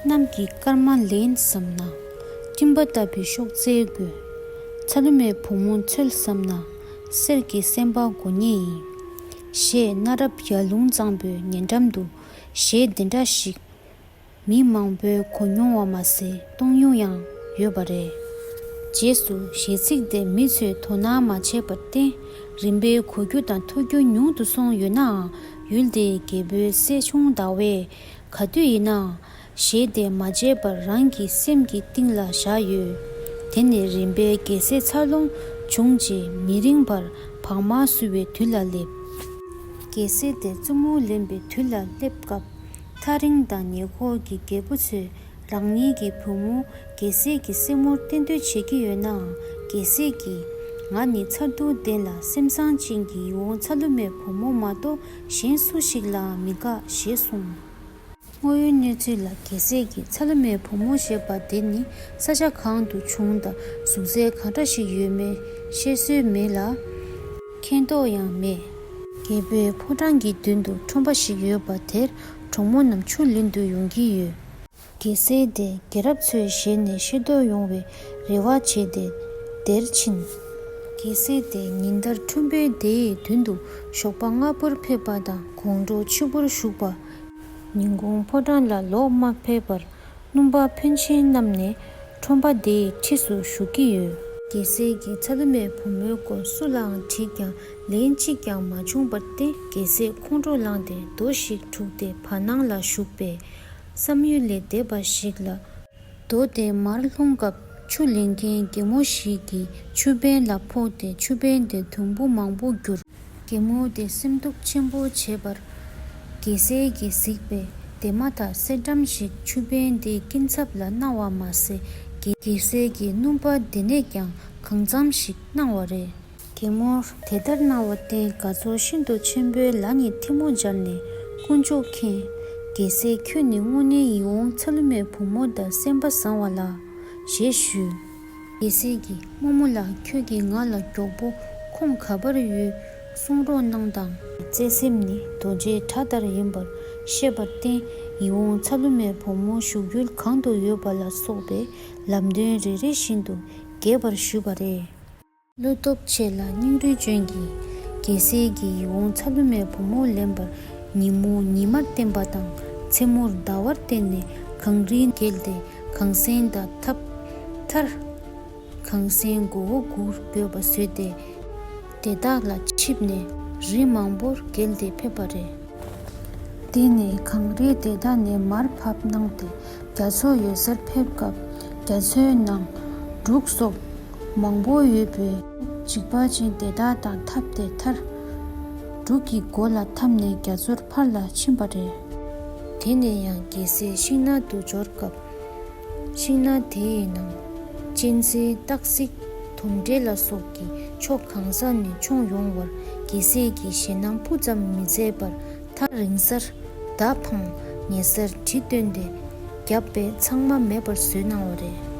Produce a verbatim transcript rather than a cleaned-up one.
གནམ་གྱི་སྐར་མ་ལེན་བསམ་ན། སྤྲིན་པ་ལྟ་བུའི་གཤོག་རྩལ་དགོས། ཚ་ལུ་མའི་བུ་མོ་འཚོལ་བསམ་ན། གསེར་གྱི་སེམས་པ་དགོས་ངེས་ཡིན། ཞེས་གནའ་རབས་ཡར་ཀླུང་གཙང་པོའི་ཉེ་འགྲམ་དུ་གཞས་འདི་འདྲ་ཞིག་མི་མང་པོས་གོ་མྱོང་བ་མ་ཟད་གཏོང་མྱོང་ཡང་ཡོད་པ་རེད། རྗེས་སུ་གཞས་ཚིག་དེ་མི་ཚོས་དོ་སྣང་མ་བྱས་པར་བརྟེན། རིམ་པས་གོ་རྒྱུ་དང་ཐོས་རྒྱུ་ཉུང་དུ་སོང་ཡོད་ནའང་། ཡུལ་དེའི་རྒྱལ་པོའི་སྲས་ཆུང་ཟླ་བས་ག་དུས་ཡིན་ནའང་གཞས་དེ་མ་བརྗེད་པར་རང་གི་སེམས་ཀྱི་གཏིང་ལ་བཞག་ཡོད། དེ་ནས་རིམ་པས་རྒྱལ་སྲས་འཚར་ལོངས་བྱུང་རྗེས་མི་རིང་བར་བག་མ་བསུ་བའི་དུས་ལ་སླེབས། རྒྱལ་སྲས་དེ་བཙུན་མོ་ལེན་པའི་དུས་ལ་སླེབས་སྐབས། ཐག་རིང་དང་ཉེ་འཁོར་གྱི་རྒྱལ་པོ་ཚོས་རང་ཉིད་ཀྱི་བུ་མོ་རྒྱལ་སྲས་ཀྱི་སྲས་མོར་བསྟེན་འདོད་བྱེད་ཀྱི་ཡོད་ནའང་རྒྱལ་སྲས་ཀྱིས། ང་ནི་མཚར་སྡུག་ལྡན་ལ་སེམས་བཟང་ཅན་གྱི་ཡིད་འོང་ཚ་ལུ་མའི་བུ་མོ་མ་གཏོགས་གཞན་སུ་ཞིག་ལའང་མི་དགའ་ཞེས་གསུངས། དངོས་ཡོད་གནས་ཚུལ་ལ་རྒྱལ་སྲས་ཀྱིས་ཚ་ལུ་མའི་བུ་མོ་ཞེས་པ་དེ་ནི་ས་ཆ་གང་དུ་བྱུང་དང་གཟུགས་ཚད་གང་འདྲ་ཞིག་ཡོད་མེད་བཤད་སྲོལ་མེད་ལ། མཁྱེན་རྟོགས་ཡང་མེད། རྒྱལ་པོའི་ཕོ་བྲང་གི་མདུན་དུ་ཁྲོམ་པ་ཞིག་ཡོད་པ་དེར་གྲོགས་མོ་རྣམས་ཆུ་ལེན་དུ་ཡོང་གི་ཡོད། རྒྱལ་སྲས་དེ་རྒྱལ་རབས་ཚོའི་ཞལ་ནས་ཤེས་རྟོགས་ཡོང་བའི་རེ་བ་བྱས་ཏེ་དེར་ཕྱིན། རྒྱལ་སྲས་དེ་ཉིན་ལྟར་ཁྲོམ་དཔོན་དེའི་མདུན་དུ་ཞོགས་པ་སྔ་པོར་ཕེབས་པ་དང་དགོང་དྲོ་ཕྱི་པོར་བཞུགས་པ། ཉིན་གུང་ཕོ་བྲང་ལ་ལོག་མ་ཕེབས་པར་སྣུམ་པ་ཕོན་ཆེན་བསྣམས་ནས་ཁྲོམ་པ་དེའི་འཁྲིས་སུ་བཞུགས་ཀྱི་ཡོད། རྒྱལ་སྲས་ཀྱིས་ཚ་ལུ་མའི་བུ་མོའི་སྐོར་སུ་ལའང་དྲིས་ཀྱང་ལན་གཅིག་ཀྱང་མ་བྱུང་བར་བརྟེན་རྒྱལ་སྲས་ཁོང་ཁྲོ་ལངས་ཏེ་རྡོ་ཞིག་འཁྲུགས་ཏེ་བར་སྣང་ལ་བཞུགས་པས། བསམ་ཡུལ་ལས་འདས་པ་ཞིག་ལ། རྡོ་དེ་མར་ལྷུང་སྐབས་ཆུ་ལེན་མཁན་རྒན་མོ་ཞིག་གིས་ཆུ་བེན་ལ་ཕོག་སྟེ་ཆུ་བེན་དེ་དུམ་བུ་མང་པོ་གྱུར། རྒན་མོ་དེ་སེམས་སྡུག་ཆེན་པོ་བྱས་པར། རྒྱལ་སྲས་ཀྱིས་གཟིགས་པས་དེ་མ་ཐག་གསེར་ཌམ་ཞིག་ཆུ་བེན་དེའི་སྐྱིན་ཚབ་ལ་གནང་བ་མ་ཟད། རྒྱལ་རྒྱལ་སྲས་ཀྱིས་སྣུམ་པ་དེ་ནས་ཀྱང་གང་འཚམ་ཞིག་གནང་བ་རེད། རྒན་མོར་དེ་ལྟར་གནང་བར་བརྟེན་དགའ་ཚོར་ཤིན་ཏུ་ཆེན་པོས་ལག་གཉིས་ཐལ་མོ་སྦྱར་ནས་དཀོན་མཆོག་མཁྱེན། རྒྱལ་སྲས་ཁྱོད་ནི་དངོས་གནས་ཡིད་འོང་ཚ་ལུ་མའི་བུ་མོ་དང་སེམས་པ་བཟང་བ་ལགས། ཞེས་ཞུས། རྒྱལ་སྲས་ཀྱིས་རྨོ་མོ་ལགས་ཁྱོད་ཀྱིས་ང་ལ་མགྱོགས་པོ་ཁོང་ག་པར་ཡོད་གསུང་རོགས་གནང་དང་། བརྩེ་སེམས་ནི་རྡོ་རྗེའི་བྲག་ལྟར་ཡིན་པར་ཤེས་པར་བརྟེན་ཡིད་འོང་ཚ་ལུ་མའི་བུ་མོ་བཞུགས་ཡུལ་གང་དུ་ཡོད་པ་ལ་སོགས་པའི་ལམ་སྟོན་རེ་རེ་བཞིན་དུ་རྒྱས་པར་ཞུས་པ་རེད། བློ་སྟོབས་ཆེ་ལ་སྙིང་རུས་ཅན་གྱི་རྒྱལ་སྲས་ཀྱིས་ཡིད་འོང་ཚ་ལུ་མའི་བུ་མོ་ལེན་པར་ཉིན་མོ་ཉི་མར་བསྟན་པ་དང་མཚན་མོར་ཟླ་བར་བསྟན་ནས་གངས་རིའི་བརྒལ་ཏེ་གངས་སེང་དང་འཐབ་མཐར། གངས་སེང་མགོ་བོ་དགུར་འགོས་པ་བཟོས་ཏེ། དེ་དག་ལ་ཆིབས་ནས་རི་མང་པོར་བརྒལ་ཏེ་ཕེབས་པ་རེད། དེ་ནས་གངས་རིའི་དེ་དག་ནས་མར་བབས་གནང་སྟེ་རྒྱ་མཚོ་ཡོད་སར་ཕེབས་སྐབས་རྒྱ་མཚོའི་ནང་འབྲུག་སོགས་མང་པོ་ཡོད་པའི་འཇིགས་པ་ཅན་དེ་དག་དང་འཐབ་སྟེ་མཐར། འབྲུག་གི་མགོ་ལ་འཐམས་ནས་རྒྱ་མཚོར་ཕར་ལ་ཕྱིན་པ་རེད། དེ་ནས་ཡང་རྒྱལ་སྲས་ཤིང་ནགས་དུ་འབྱོར་སྐབས། ཤིང་ནགས་དེའི་ནང་གཅན་གཟན་སྟག་གཟིག་དོམ་དྲེད་ལ་སོགས་ཀྱིས་ཕྱོགས་གང་ས་ནས་མཆོངས་ཡོང་བར་རྒྱལ་སྲས་ཀྱིས་ཞེད་སྣང་སྤུ་ཙམ་མི་མཛད་པར་ཐག་རིང་སར་མདའ་འཕངས། ཉེ་སར་གྲི་བཏོན་ཏེ་བརྒྱབ་པས་ཚང་མ་མེད་པར་བཟོས་གནང་བ་རེད།